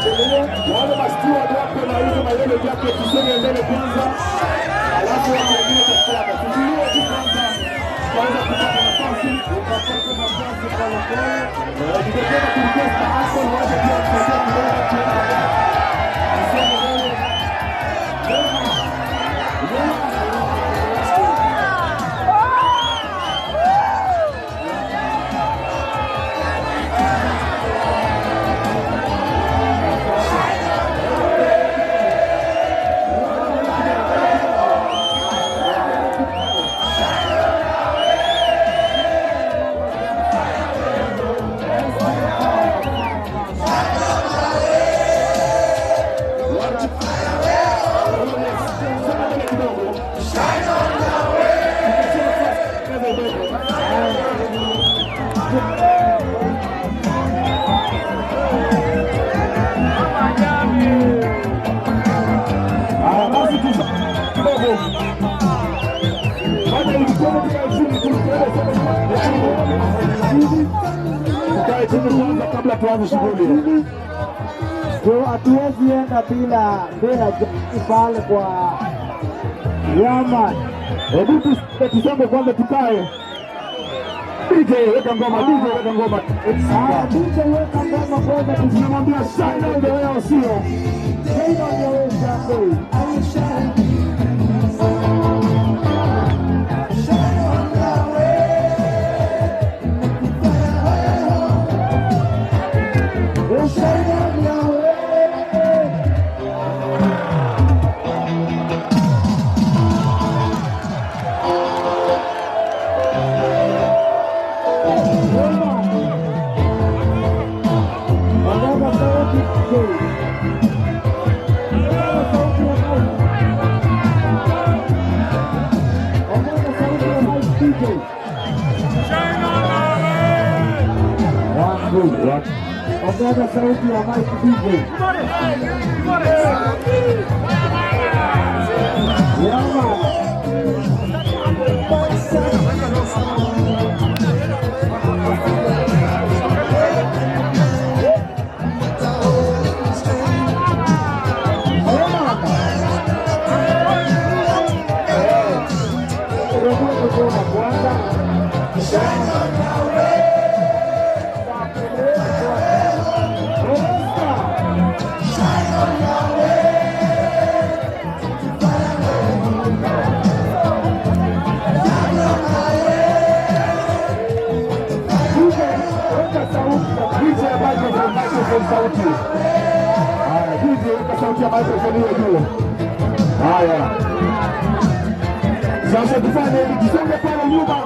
Wale masteward wako na hizo mayellow jacket, tusonge mbele kwanza, alafu watu wengine tafuata. Tutulie tu kwanza, kwanza kupata nafasi. Utapata nafasi polepole. Ningependa kurequest Uncle waje pia tusaidia kidogo, tuende mbele. Tusonge mbele. Yeah. Sema mbele kidogo. Kaza kidogo. Haya basi tu kidogo. Fanya hivi, twende tukae chini, tukae chini. Tukae chini kwanza kabla tuanze shughuli. So hatuwezi enda bila jani pale kwa Yaman. Hebu tusonge kwanza tukae. DJ weka ngoma, DJ weka ngoma. Haya, DJ weka ngoma kwanza. Tunamwambia shine on the way au sio? Shine on the way, Shine. Shine on the way. Shine on the way. Ongeza sauti, DJ. Ongeza sauti ya mic. Ongeza sauti ya mic, DJ. One, two. Ongeza sauti ya mic, DJ. Yeah, man. Hebu ngoma kwanza. DJ, weka sauti. DJ ya microphone, microphone sauti. Haya, DJ weka sauti ya microphone hiyo juu. Haya. Sasa tufanye hivi, tusonge pale nyuma.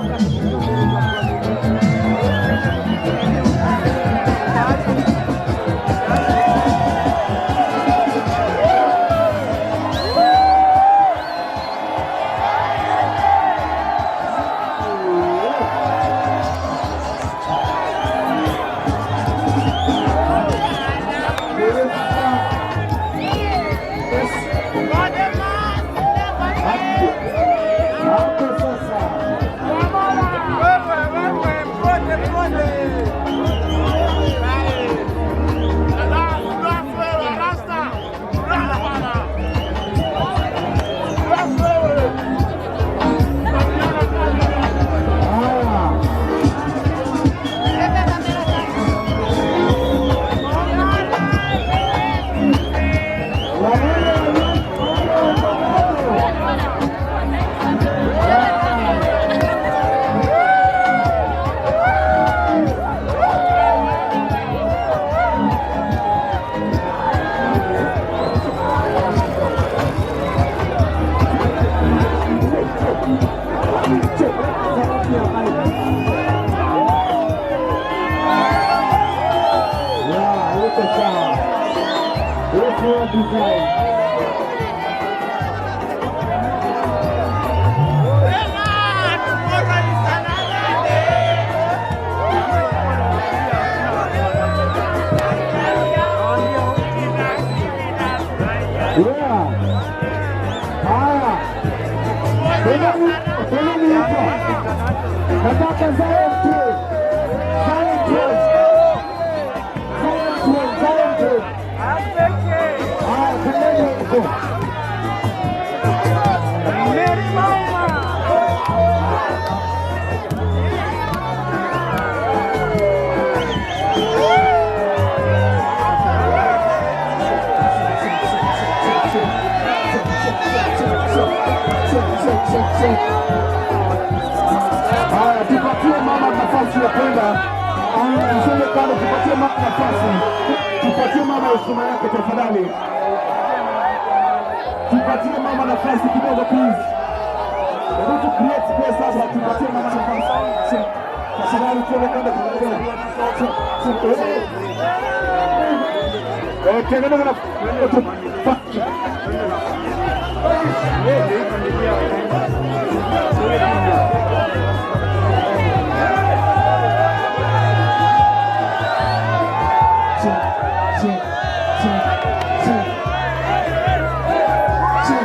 Hapo sasa. Wewe, wewe, mkote, mkote. Wewe, rasta. Rasta bana. Rasta wewe. Haya. Wale wako nayo. Sauti ya mic. Yeah, iko sawa. Iko design. Yeah. Haya. Twendeni huko. Nataka Zion Train. Zion Train. Zion Train, Zion Train. Mary Mama. Haya, tupatie mama nafasi ya kwenda. Tusonge kando, tupatie mama nafasi, tupatie mama heshima yake tafadhali. Tupatie mama nafasi kidogo, please. Hebu tu create space hapa, tupatie mama nafasi tafadhali, tuende kando kidogo. Eh, tengeneza nafasi.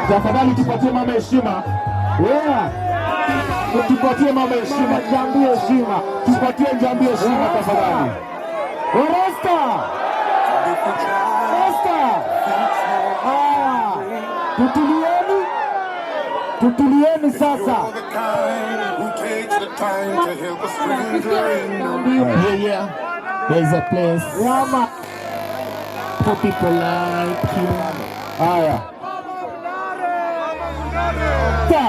Tafadhali tupatie mama heshima. Yeah. Tupatie mama heshima. Mama Njambi heshima. Tupatie Njambi heshima tafadhali. Rasta. Rasta. Haya. Tutulieni. Tutulieni sasa. You're the kind who takes the time to help a stranger in Yeah. There's a place Yama. for people like you. Haya. Ta.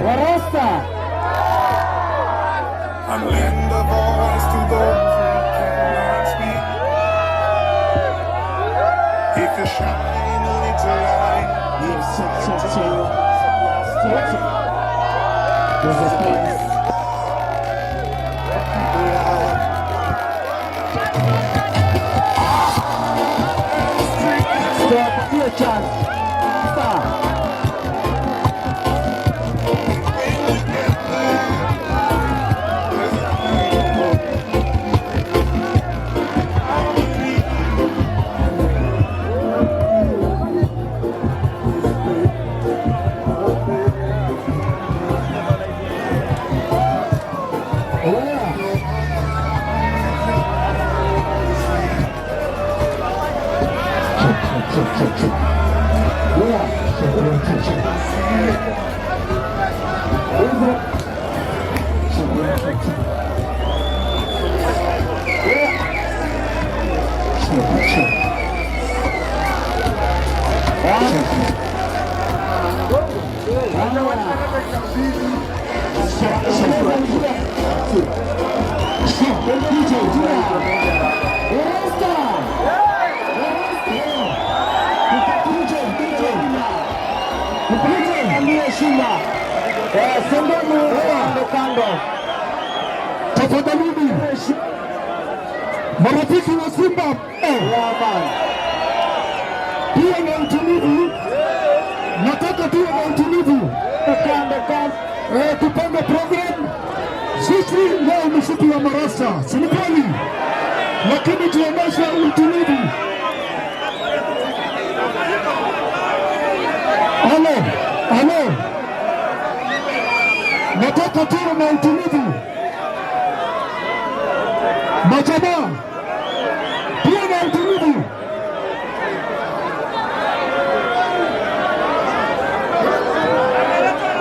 Warasta. And lend a voice to those who cannot speak. If you shine a little light, you'll shine to those lost. There's a place. Tuwapatie chance. Ta. Check, check, check. Yeah. Check, check, check. Check, check, check. Check, check. Check. Check, check. Check. DJ, Rasta. DJ, DJ. Njambi heshima. Eh, songeni kando kando. Tafadhalini marafiki wa Simba, Yeah, man. tuwe na utulivu. Nataka tuwe na utulivu. Kando kando. Eh, tupange program. Sisi leo ni siku ya marasta, si ni kweli? Lakini tuonyeshe utulivu. Halo, halo, nataka tuwe na utulivu. Majamaa, tuwe na utulivu.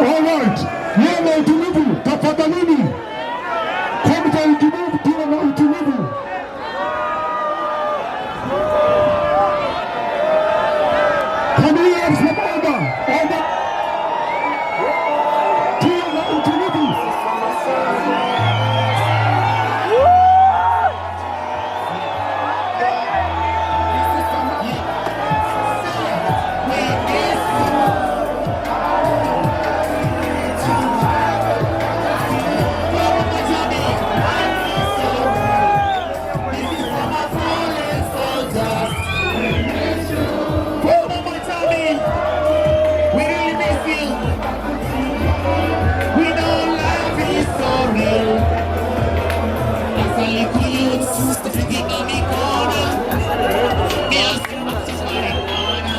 All right, tuwe na utulivu tafadhalini. Kwa utulivu, tuwe na utulivu. Can we have some order? Order. Tuwe na utulivu. We really miss you. We know life is so real. As a little youth, drinking on the corner. Me a marijuana.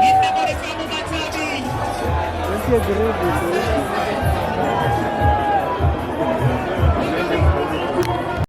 In memory of Mama Chabi.